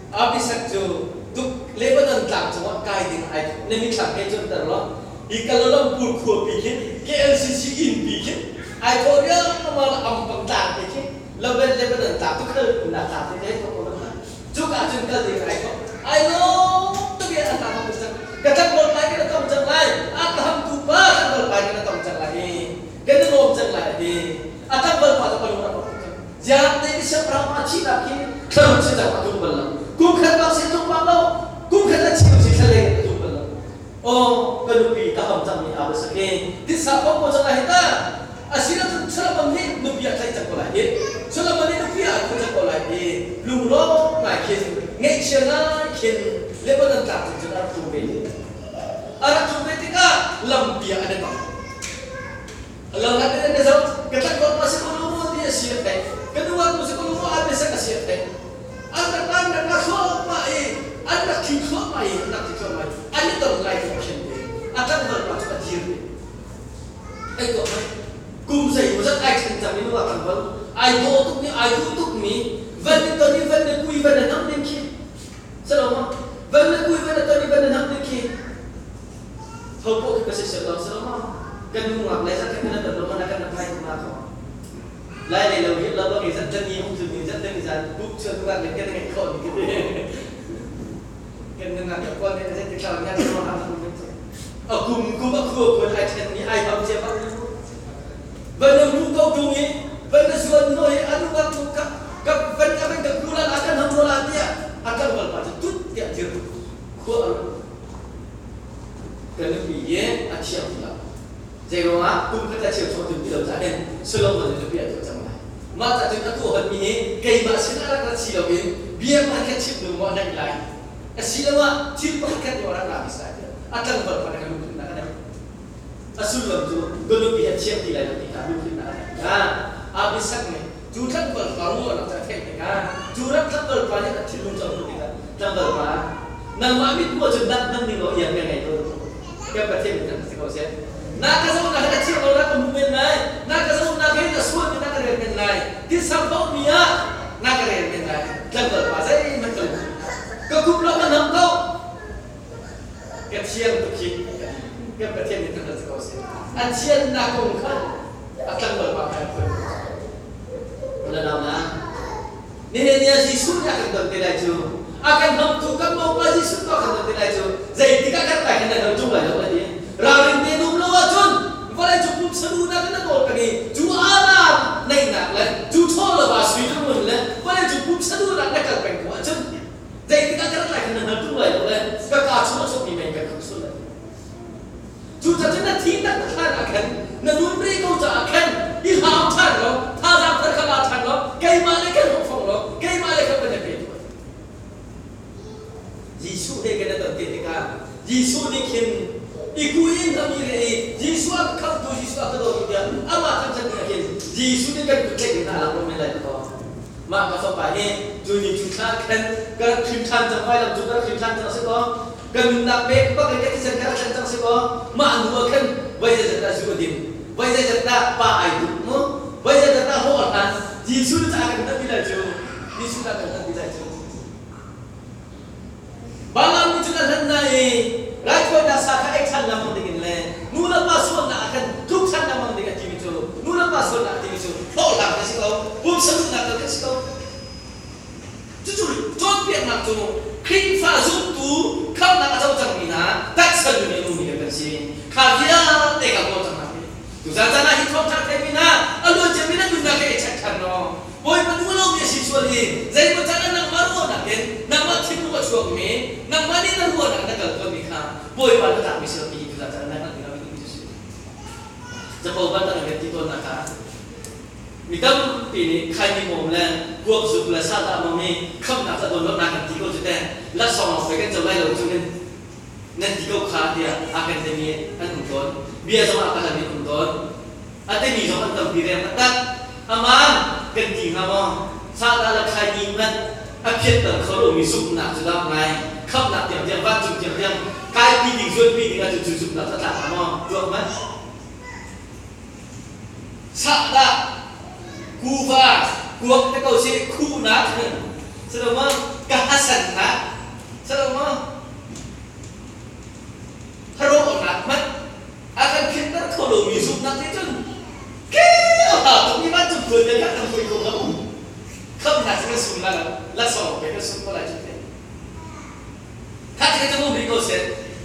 Abishag cu tuk Lebanon tlang cungah kai ding ai thawh. Na mitthlam he cuanter law hi Kuala Lumpur khuapi khin KLCC innpi khin ai thawh riangmang ampang tlang te khi. Loben Lebanon tlang tu khal na tlang te te ko ko na cu ka cun kal ding ai ko ai lawm tuk i a tlang ko cang ka tlangval pai ka na tong cang lai Abraham tu pa tlangval pai ka na tong cang lai hi kan i lawm cang lai ti a tlangval pa cu ka lung rak rawk cang ziang te ni siangpahrang pa thihnak khi thlaruk si cang a tum bal lo kum khat bak si tum bak lo kum khat a chim si thlalei a tum bal lo Aw ka nupi ka ham cangmi aa va sak i titsa kong ko cang lai hi ta. Asinain Solomon nih nupi a tlaih cang ko lai hi. Solomon nih nupi a kho cang ko lai i lungrawk ngai khin ngaihchia ngai khin Lebanon tlang cung cun a rak tlung ve. A rak tlung ve tikah lampi ah an i tong. Lo hlat in an i zoh, ka tlangval pa si ko lo maw ti a si a theih. Ka nuak nu si ko lo maw aa biasak a si a theih. An rak an rak la thluahmah i an rak thi thluahmah i an rak thi thluahmah i an i ton lai ti a khen ve. A tlangval pa cu a dir ve. Ai tuah mai. Kum zeimawzat ai ṭhen cang i nuak tlangval ai daw tukmi ai duh tukmi van i ton i van i kui van i nam ding khi. Si lo maw? Van i kui van i ton i van i nam ding khi. Hopoh khi ka si sial lo si lo maw? Kan nu ngak le zat kan na ton lo mana kan na phai na ko. Lai lei lo hi lo bang i zat tan ni hung ni zat tan ni zan buk chuan ngak le kan ngai kho ni kan kan ngak ya kon ne zat ti thlau nya ko ha a kum kum a khu kun ai then ni ai ham che bang van na mu ko tung i van na suan no hi anu ngak tu ka ka van ka van ka kula la kan ham lo la tia akan bal pa chu tut tia thir khua Ka nupi hi a thiang ti lo. Zeiruangah kum khat le cheu chung a tlun ti lo caah hin Solomon nih nupi a tuah cang lai. Mah cah cun a tuah honmi hi keimah sinah rak rat si loin bia pakhat khat chimh ding maw a neih lai asiloah thil pakhat khat nih a rak rami si lai tiah a tlangval kha ka lungthinnak a neih. A sullam cu ka nupi hi a thiang ti lai lo ti kha lungthinnak a neih tikah Abisak nih cu tlangval pa ruahnak cu a theih tikah cu ram tlangval pa nih a thinlung cu a hmuh tikah tlangval pa nangmah mithmuh ahcun dat hmanh ning law iang ka ngei ko kan Pathian min thangṭhat si ko seh na ka zohnak hin a thiang lo na ka hmu men lai na ka zohnak hin a sual mi na ka rel men lai thil mi ah na ka rel men lai tlangval pa zeihmanh ka lung ka kup lo ka nam ko ka thiang tuk hi kan Pathian min thangṭhat si ko seh a thiannak kong kha a tlangval pa kha na nau na nihin ni ah Jesuh nih a kan don te lai cu a kan hnamtu kan mopa Jesuh ko a kan don te lai cu zeitik ah kan tai kan nan tung lai lo a ti ralring te num lo ahcun vawlei cung pumsa duhnak in na nawl peng i cu alam neihnak le cu chaw le va sui le ngun le vawlei cung pumsa duhnak na kal peng ko ahcun zeitik ah kan lai kan nan tung lai lo le ka ka chung a chuakmi mei kan kham sul lai. Cucacun na thi taktak hlan ah khan na nun rih ko caah khan i hlau ṭhan law thazaang thar kha la ṭhan law keimah le kan hong fong law keimah le kha kan i pe tuah. Jesuh he kan i ton te tikah Jesuh nih khin i kui in a mi le i Jesuh a ka khamhtu Jesuh a ka dawtu tiah amah thangṭhat ding ah khin Jesuh nih kan kut tlaih in a lak lo men lai kaw mah ka fapa hi cu ni cu thla khan ka rak hrim ṭhan cang vai lam cu ka rak hrim ṭhan cang a si kaw Ka nunnak pek bak in ka thisen kha a thlen cang si kaw mah nu ah khan voi zeizat dah zu a din, voi zeizat dah pa ai duh mu, voi zeizat dah hlawh a hlan. Jesuh nih a kan hngalh ti lai cu. Jesuh nih a kan hngalh ti lai cu. Balaam nih cun a hlan hna i raithawinak sa kha ei ṭhan lengmang dingin le nu le pa sualnak ah khan tluk ṭhan lengmang ding a timi cu nu le pa sualnak a timi cu hlawhhlang kan si ko, pumsa duhnak kan si ko. Cucu cawnpiaknak cu Khrihfa zumtu khamhnak a co cangmi hna taksa nun in a ummi kan si. Kha vialte kha kawl cang hna hi. Tuzan caan ah hi thawngṭha theimi hna a luanciami na nunnak he i check ṭhan law Bawipa duh lomi a si sual i zeimaw caan ah nangmah ruahnak in nangmah thinlung a chuakmi nangmah nih na ruahnak na kal tawnmi kha Bawipa na tlakmi si lo ti hi tuzan caan ah na hngalh ding ah mi cu si. Capo bantuk in ti tawnnak kha Mi tampi nih khaini mawm le kuak zuk le sahdah mawm hi khamhnak ca dawnlonak kan ti ko cu teh laksawng lawng pei kan co lai lo cu nan nan ti ko kha tiah a kan timi an um tawn. Bia zong a ka halmi an um tawn. A timi zong an tampi reng taktak. Aman kan ti hnga maw? Sahdah le khaini hmanh a phiatter kho lomi zumhnak cu dah ngai khamhnak tiangtiang vancung tiangtiang kaipi ding zuanpi ding ahcun cu zumhnak cu a tlak hnga maw? Tuak hmanh. Sahdah, kuva, kuak te ko si khuhnak silo ka hasannak silo harawhnak hmanh a kan phitter kho lomi zumhnak nih cun ke a ha tuk mi vancung khual kan kan hoi ko lo.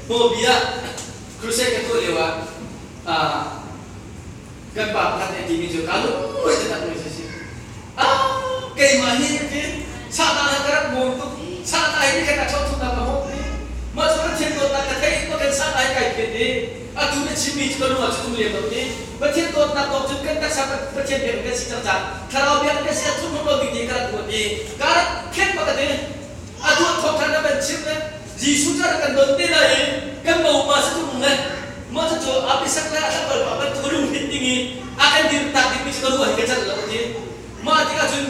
Hmaw bia crusade ka tuah lio ah kan pa pakhat nih a timi cu ka lungmuai taktak mi si. Ah, keimah hi ti sahdah he ka rak mawm tuk. Sahdah hi nikhat ah chawh thumnak ka hmuh ti. Mah cu Pathian dawtnak ka theih ma kan sahdah hi kai phet i atu na chimmi cu ka lung ah cu um lem lo ti. Pathian dawtnak dawt cun kan taksa Pathian biak kan si cang caah thlarau biak kan si ah thum lo ding ti ka rak ruat i ka rak phet bak a ti. Atu ah thawngtha na kan chimh le Jesuh cu a rak kan don te lai i kan mopa si tung le mah cucu apisak le a tlangval pa bantuk a lunghrinh ding i a kan dir tak dingmi cu ka ruah hi ka celh lo a ti. Mah tikah cun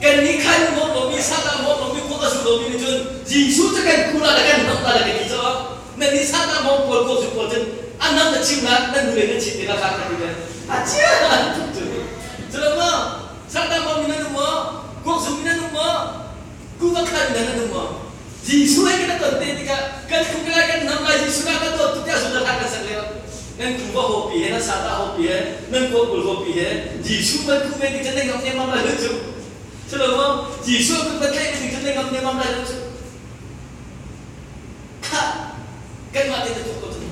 kannih khan mawh lomi sahdah mawh lomi kuak a zu lomi nih cun Jesuh cu kan kuh la le kan hnamh la le kan ti caah nannih sahdah mawng pawl kuak zu pawl cun a nam na chim la nan hnulei nan chim te la kha ka ti le a chia an tuk cu. Culo maw sahdah mawng mi nan um maw kuak zu mi nan um maw Kuva khan nan an um maw? Jesuh he kan ton te tikah kan khuk lai kan nam lai Jesuh na kan dawt tuk tiah zung kan kan sak leo nan kuva hopi he nan sata hopi he nan kuakul hopi he Jesuh kan ku ve tik cun nan ngam ne mam lai lo cu culo maw Jesuh kan kan tlaih tik cun nan ngam ne mam lai lo cu kha kanmah te tu ko cun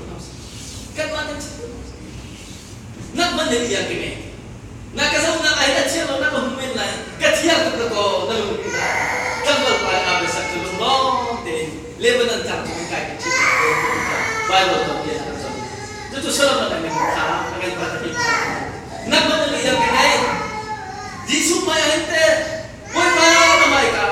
kanmah te Nak man na iang ke me. Na ka zo na ai na thiang lo na ka hmu men lai. Ka thiang tuk na ko na lung na. Tlangval pa a besak cu lung lawng tein Lebanon tlang cung in kai kan chim Bible tom bia kan cam. Cucu Solomon a ngan kha a ngan pa ta Nak man na iang ke nei. Jesuh hmai ah hin te Bawipa na hmai ka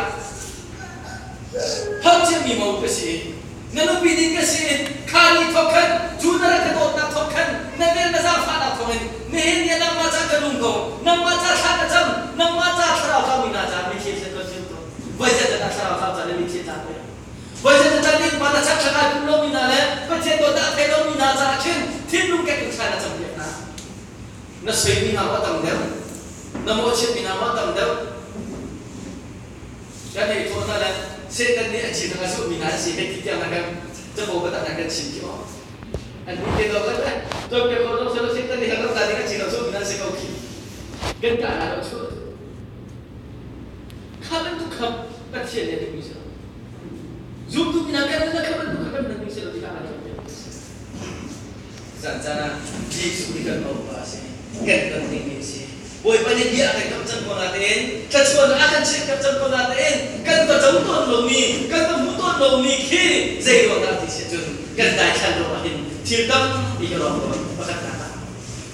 Hau ciami mo ka si. Na nupi ding ka si. Kha ni thawk khan, cu na rak ka dawtnak thawk khan, na vel na zaangfahnak thawngin nihin ni ah nangmah ca ka nung ko, nangmah ca thla ka cam, nangmah ca thlarau tlaumi hna ca mitthli thlet ka zun ko. Voi zeizat ah thlarau tlau ca le mitthli tlak ve. Voi zeizat ah ning pa na chak thla kai pum lomi hna le Pathian dawtnak a thei lomi hna caah khin thinlung kek in thla na cam piak hna. Na soimi hna maw tam deuh? Na mawhchiatmi hna maw tam deuh? Kan ei thawh hna le Satan nih a cin a zulhmi hna an si hei ti tiang na kan capo ka tak kan chim khi maw? An nih te lo kan le cawnpiak ko zong selo Satan nih kan ta ding a cin a zulhmi hna an si ko khi. Kan ka hna lo chu. Kha bantuk kha Pathian nih a duhmi si lo. Zumtu hna kan na kha bantuk kha kan hman si lo ti kha kan cawnpiak. Zan caan ah Jesuh hi kan Bawipa a si. Kan ton dingmi a si. Bawipa nih bia a kan kamh cang ko natein, thluachuahnak a kan chiahpiak cang ko natein, kan va co tawn lomi, kan va hmu tawn lomi khi zei ruang dah ti si ahcun kan daithlan ruangah hin thil tampi ka rawk tawn. Pakhatnak ah,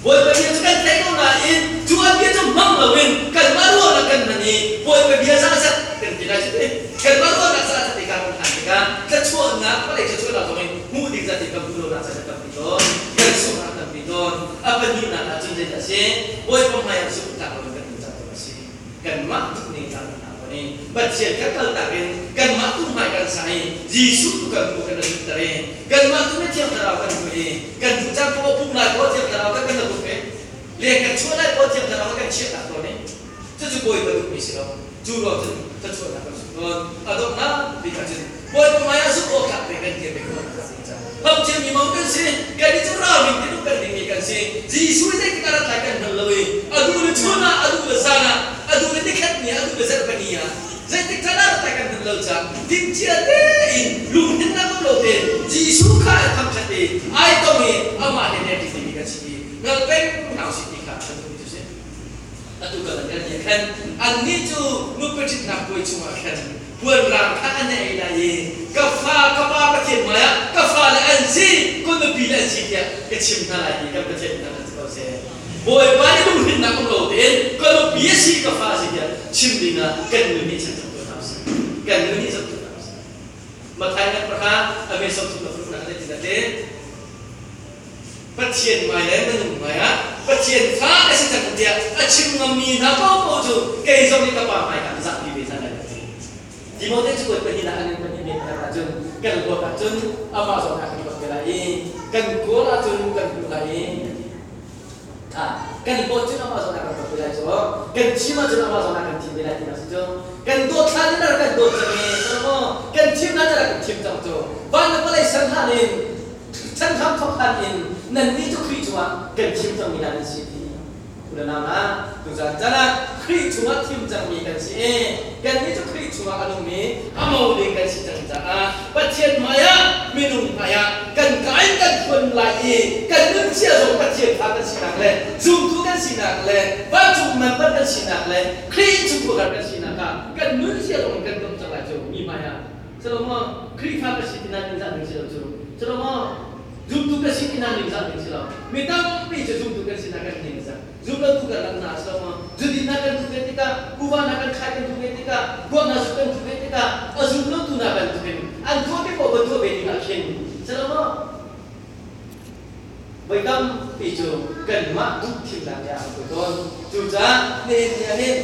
Bawipa bia cu kan theih ko nain cu an bia cu hmang loin kanmah ruangah kan hman i Bawipa bia zahzat kan ti lai cu ti. Kanmah ruahnak zahzat i kan hman tikah thluachuahnak vawlei thluachuahnak zong in hmuh ding zat in kan hmu lonak caan a tampi tawn. Kan sunghnak a tampi tawn. A pahnihnak ah cun zeidah a si? Bawipa hmaiah zumhtlak loin kan um cang tawn a si. Kanmah duh ning cang hna tawn i Pathian kan kaltak in kanmah tu hmai kan sang i Jesuh tu kan hmu kan i zumhter i kanmah tu Thiang Thlarau kan hmu i kan duh caan poah pumh lai poah Thiang Thlarau kan kan la tuk i leng kan chuah lai poah Thiang Thlarau kan chiahnak tawn i cucu Bawipa duhmi si lo. Cu ruang cun thluachuahnak kan sung tawn. A donghnak bik ah cun Bawipa hmaiah zumh awk tlak te kan dir ve ko. Hauhciami mo kan si, kan i cu ralring ti kan dingmi kan si. Jesuh zeitik ah rat lai kan hngal lo i a duh le chun ah, a duh le zan ah, a duh le nikhat ni ah, a duh le zarhpini ah, zeitik caan ah rat lai kan hngal lo caah timhcia tein lungthinnak um lo tein Jesuh kha ai thangṭhat i ai tong i amah he ṭi timi kan si i hngal peng hna usih ti kha kan duhmi cu si. Atu kan an nih khan annih cu nupi ṭhitnak puai chungah khan puanrang kha an ei lai i ka fa ka pa Pathian hmaiah ka fale an si ka nupi le an si tiah ka chim hna lai ti kan Pathian hna kan si ko seh. Bawipa nih lunghrinh um lo tein ka nupi a si ka fa a si tiah chim dingah kan nu nih chan cang tuah hna usih. Kan nu nih chan tuah hna usih. Matthai ngan pakha a me som thum na furuk na ti te Pathian hmai le minung hmai ah Pathian fa ka si cang tiah a chim ngammi hna paohpaoh cu kei zong nih ka pa hmai ah ka zahpi ve hna lai ka ti. Timote cu kuat pahnih ah an in pahnih men khat ahcun kan huat ahcun amah zong nih a kan huat ve lai i kan kawl ahcun kan hmuh lai i kan dawt cun amah zong nih a kan dawt ve lai cu kan thim ahcun amah zong nih a kan thim ve lai ti si cu kan dawt hlan in a rak kan dawt cang i maw kan thim hlan in a rak kan thim cang cu van le vawlei ser hlan in Chan hram thawk hlan in nannih cu Khrih cungah kan thim cangmi hna nan si ti u le nau hna tuzan caan ah Khrih chungah thim cangmi kan si i kannih cu Khrih chungah a nungmi a mo ding kan si cang caah Pathian hmaiah minung Minung hmaiah kan ka in kan phuan lai i kan nuncia zong Pathian fa kan sinak le zumtu kan sinak le vancung member kan sinak le Khrih innchungkhar kan sinak ah kan nunzia zong kan dawt cang lai cu mi hmaiah. Salomo Khrihfa ka si ti nan zah ding si lo cu. Salomo zumtu ka si ti nan ning zah ding si lo. Mi tampi cu zumtu kan sinak kan ning zah. Zumlotu kan lang hna salomo zudin hna kan duh ve tikah, kuva hna kan khai kan duh ve tikah, kuak hna zuk kan duh ve tikah, a zumlotu hna bantukin an tuah mi paoh va tuah ve ding ah khin salomo voi tampi cu kanmah duh thimnak nih a kan tawn. Cucaah nihin ni ah hin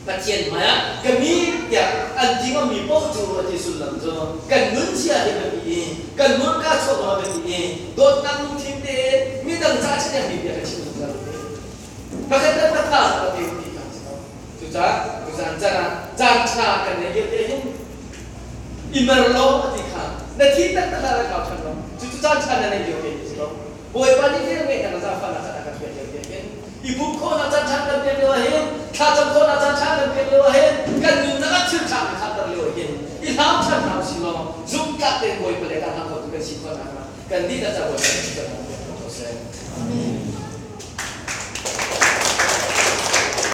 Pathian hmaiah ka mi tiah an ti ngammi paoh cu a ti sullam cu kan nunzia hi biapi i kan hmurka chuah zong a biapi i dawtnak lungthin tein midang ca chim bia ka chim zungzal ve. Pakhat le pakhat tha a pe ti kha si lo. Cucaah tuzan caan ah caan ṭha kan neih lio te hin i mer law a ti kha na thi taktak ah rak kau ṭhan lo. Cucu caan ṭha na neih lio te hi si lo. Bawipa nih velngeihnak le zaangfahnak caan a kan pek lio te hin i pumh khawhnak caan ṭha kan pek lio ah hin thlacam khawhnak caan ṭha kan pek lio ah hin kan nunnak ah thil ṭha kan khatter lio ah hin i hlau ṭhan hna usih law zumhtlak tein Bawipa le kan hlang khotu kan si khawh nakhnga kan dihlak ca Bawipa nih kan pek ko seh. Amen.